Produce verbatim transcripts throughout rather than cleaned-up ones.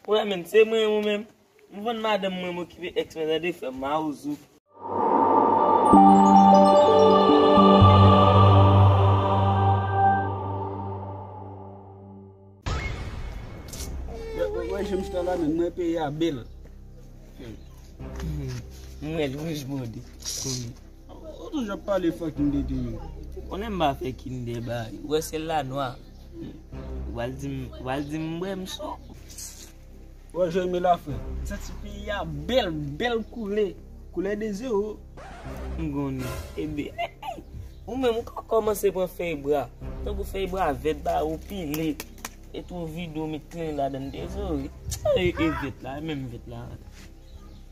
Wè, men, se mwen, ou menm. M vann madanm mwen, m okipe ex mwen, tande, frè m, mawozo. Wè, wè, wè, jan m chita la, men mwen peyi a bèl. M wè l wouj bòde. Ou toujou ap pale fò kinde de yo. Konnen m pa fè kinde bay. Ou wè syèl la nwa. Ou al di m, ou al di m, m wè m sou. Wè, Jeremy la, frè. Santi peyi a bèl, bèl koulè. Koulè de zewo. M konnen. Ebe, ou menm ou ka kòmanse pran fèy bra. Tankou fèy bra vèt ba ou pile. E tou vide ou met klen ladan de zewo. E, e vèt la, e menm vèt la.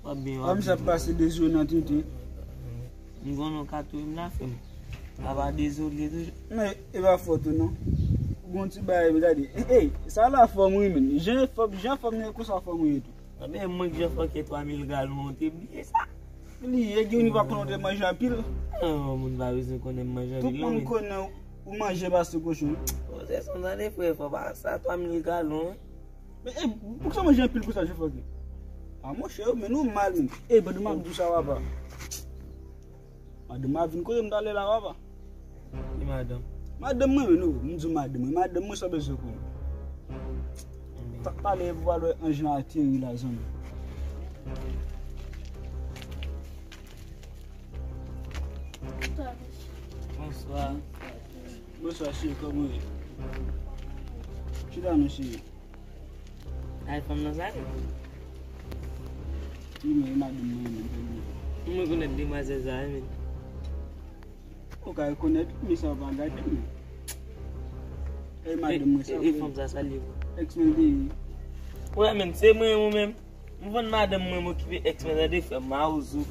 W ap byen, w ap byen. Kòm sa pase de zewo nan tenten. M konnen w ka touye m la, frè m. Apa dezole toujou. Men, e pa fòt ou non. Ou gon ti bagay, gade. Ey, ey, sa la fòm wi, men. Jan fòm, jan fòm nan konsa fòm ou ye tou. Anben, mwen k jan fòm ke twa mil galon, ou te bliye sa. Li ye, gen moun pa konnen ou te manje anpil. Non, moun pa bezwen konnen m manje anpil, non, men. Tout moun konnen ou manje pase kochon. Bon, se sa m tande, frè, fò pa sa, twa mil galon, wi. Men, e, poukisa w manje anpil konsa, jan fòm ke? A, monchè, men nou mal, men. E, ban m ap di w sa, papa. Madanm mwen vin kote m talè la, papa. Ki madanm? Madanm mwen, men nou, m di w madanm mwen. Madanm mwen sa bezwen konnen. Pa, pale pou pale anj lan ateri la, zanmi. Bonswa. Bonswa, cheri, kòman w ye? Chita non, cheri. Ay, fanm nan sa ye? Wi, men e madanm mwen menm, tande. M rekonèt demwazèl sa, wi, men. Ou ka rekonèt, men sa w pa gade, men. E madanm mwen sa, e, e fanm sa, sa l ye, bro? Ex mwen li te ye. Wè, men, se mwen, ou menm. M vann madanm mwen, m okipe ex mwen, tande, frè m, mawozo.